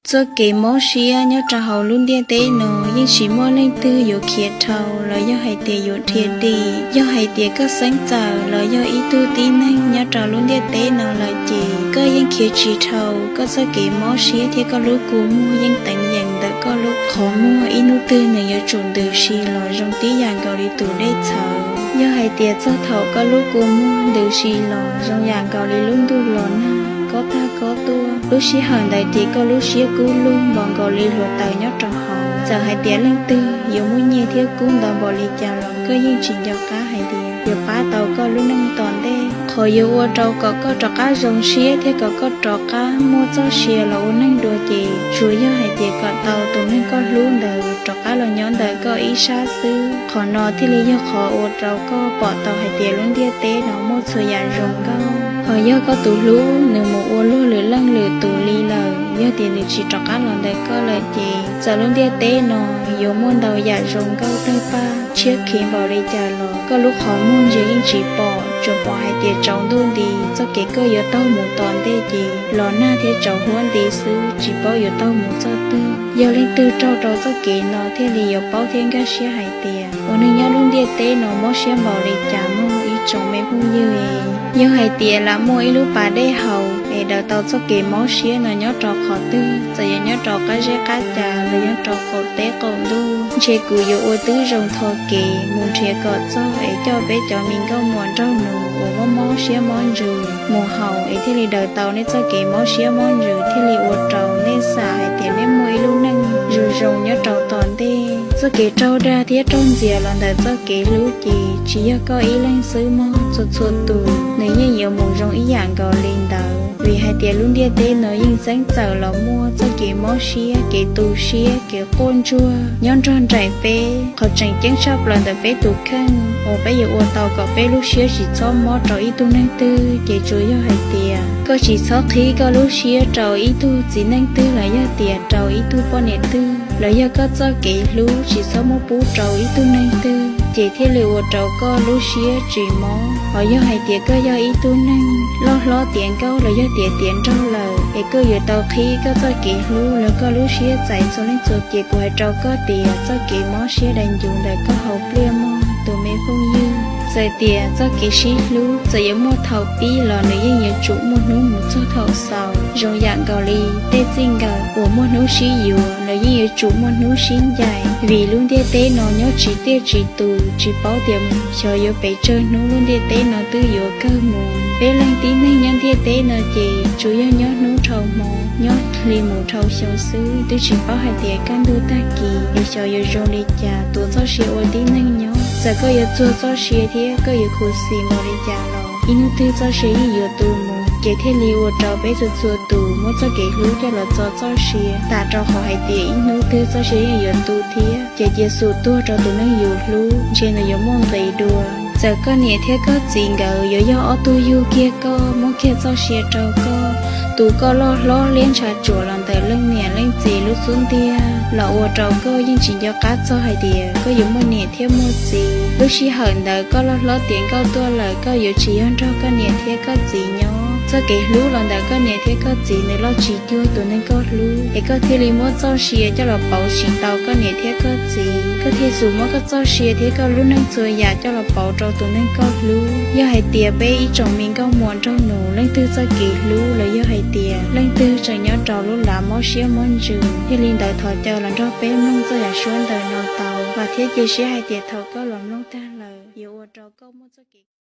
Txoj kev mob siab nyob rau hauv lub ntiaj teb no yeej tsis muaj leej twg yuav khiav dhau los yog hais tias yuav dhia dim. Yog hais tias koj xeeb txawm los yog ib tug tib neeg nyob rau lub ntiaj teb no lawm ces koj yeej khiav tsis dhau. Koj txoj kev mob siab thiab koj lub kua muag yeej teev yeem ntawm koj lub qhov muag, ib hnub twg nws yuav tsum ntws si los zoo tib yam nkaus li tus dej txhawv. Yog hais tias txog thaum koj lub kua muag ntws si los zoo yam nkaus li lub ntuj los nag, kob tag kob tuaj, lub sij hawm ntawd ces koj lub siab kub lug npaum nkaus li hluav taws nyob rau hauv. Txawm hais tias leej twg yuav muaj nyiaj thiab kub ntau npaum li cas los koj yeej tsis nco qab hais tias yuav pab tau koj lub neej tom ntej. Qhov yuav ua rau kom koj rov qab zoo siab thiab kom koj rov qab muaj txoj sia los ua neeg dua ces tsuas yog hais tias kom tau tus neeg koj hlub ntawd rov qab los nyob ntawm koj ib sab xwb. Qhov no thiaj li yog qhov ua rau koj pom tau hais tias lub ntiaj teb no muaj txhua yam zoo nkauj. Ho yog koj tus hlub nws mus ua luag lwm leej lwm tus li lawm, yog tias nws tsis rov qab los ntawm koj lawm ces txawm lub ntiaj teb no yuav muaj ntau yam zoo nkauj tawg paj tshiab khiv npaum li cas los koj lub qhov muag ntsia yeej tsis pom, tsuas pom hais tias tsaus ntuj nti, txoj kev koj yuav taug mus tom ntej ces los nag thiab tsaus huab nti xwb, tsis paub yuav taug mus txoj twg. Yog leej twg raug rau txoj kev no thiaj li yuav paub thiab nkag siab hais tias ua neeg nyob lub ntiaj teb no mob siab npaum li cas mog ib tsoom me phooj ywg. Yog hais tias lam muaj ib lub pas dej haus es daws tau txoj kev mob siab no nyob rau qhov twg, txawm yog nyob rau qab zeb qab ca los yog rau qaum teb qaum ntuj, ntshe kuv yuav ua tib zoo tho kev mus nrhiav kom txog es coj peb cov me nkauj muam nraug nus uas mob mob siab mob ntsws mus haus es thiaj li daws tau nej txoj kev mob siab mob ntsws, thiaj li ua rau nej xam hais tias nej muaj ib lub neej zoo zoo nyob rau tom ntej. Txoj kev raug dag thiab raug ntxias los ntawm txoj kev hlub ces tsis yog koj ib leeg xwb mog, txhua txhua tus nws yeej yuav mus zoo ib yam nkaus li ntawd. Vim hais tias lub ntiaj teb no yeej txeeb txawm los muaj txoj kev mob siab, kev tu siab, kev quaj ntsuag nyob nrog nraim peb. Qhov tseem ceeb tshaj plaws ntawm peb tus kheej uas peb yuav ua tau kom peb lub siab tsis txhob mob rau ib tug neeg twg ces tsuas yog hais tias koj tsis txhob qhib koj lub siab rau ib tug txiv neej twg los yog tias rau ib tug poj niam twg, los yog koj txoj kev hlub tsis txhob muab pub rau ib tug neeg twg ces thiaj li ua rau koj lub siab tsis mob. Ho yog hais tias koj yog ib tug neeg loj hlob tiav nkauj los yog tias tiav nraug lawm es koj yuav tau qhib koj txoj kev hlub los koj lub siab txais txhua leej txhua tus. Kuv hais rau koj tias txoj kev mob siab dai ncuv ntawm koj hauv pliaj mog tus me phooj ywg. Txawm tias txoj kev sib hlub txawm yuav muaj thaum pib los nws yeej yuav tsum muaj hnub mus txog thaum xaus. Zoo yam nkaus li tej txij nkawm uas muaj hnub sib yuav los yeej yuav tsum muaj hnub sib ncaim, vim lub ntiaj teb no nyob tsis tiaj tsis tus, tsis paub tias xyov yuav pes tsawg hnub lub ntiaj teb no twb yuav kawg mus. Peb leej tib neeg nyob ntiaj teb no ces tsuas yog nyob hnub dhau hmo, nyob hli mus dhau xyoo xwb, twb tsis paub hais tias kaj ntug tag kis es xyov yuav zoo li cas tuav txoj sia ua tib neeg nyob. Txawm koj yuav txuag txoj sia thiab koj yuav khuv xim npaum li cas los ib hnub twg txoj sia yeej yuav tu mus, ces thiaj li ua rau peb txhua txhua tus muab txoj kev hlub coj los txo txoj sia, tam rau qhov hais tias ib hnub twg txoj sia yeej yuav tu thiab. Ces cia xub tuag rau tus neeg yus hlub ntshe nws yuav muaj nqis dua. Txawm koj niam thiab koj txiv nkawd yuav yog ob tug yug kiag koj, muab kiag txoj sia rau koj, tu koj loj hlob liab ntshav tsuam los ntawm leej niam leej txiv lub xub ntiag los ua rau koj yeej tsis nco qab txog hais tias koj yuav muaj niam thiab muaj txiv. Lub sij hawm ntawd koj loj hlob tiav nkauj tuaj lawm, koj yuav tsis yog nrog koj niam thiab koj txiv nyob. Txoj kev hlub los ntawm koj niam thiab koj txiv nws loj tsis cuag tus neeg koj hlub, es koj thiaj li muab txoj sia coj los pauv tsis tau koj niam thiab koj txiv. Koj thiaj xub muab koj txoj sia thiab koj lub neej txhua yam coj los pauv rau tus neeg koj hlub. Yog hais tias peb ib tsoom me nkauj muam nraug nus leej twg txoj kev hlub los yog hais tias leej twg tseem nyob rau lub lav mob siab mob ntsws, yog li ntawd thov caw los nrog peb mloog txoj yam suab ntawm no tau, vam thiab cia siab hais tias thaum koj los mloog tag lawm yuav ua rau koj muaj txoj kev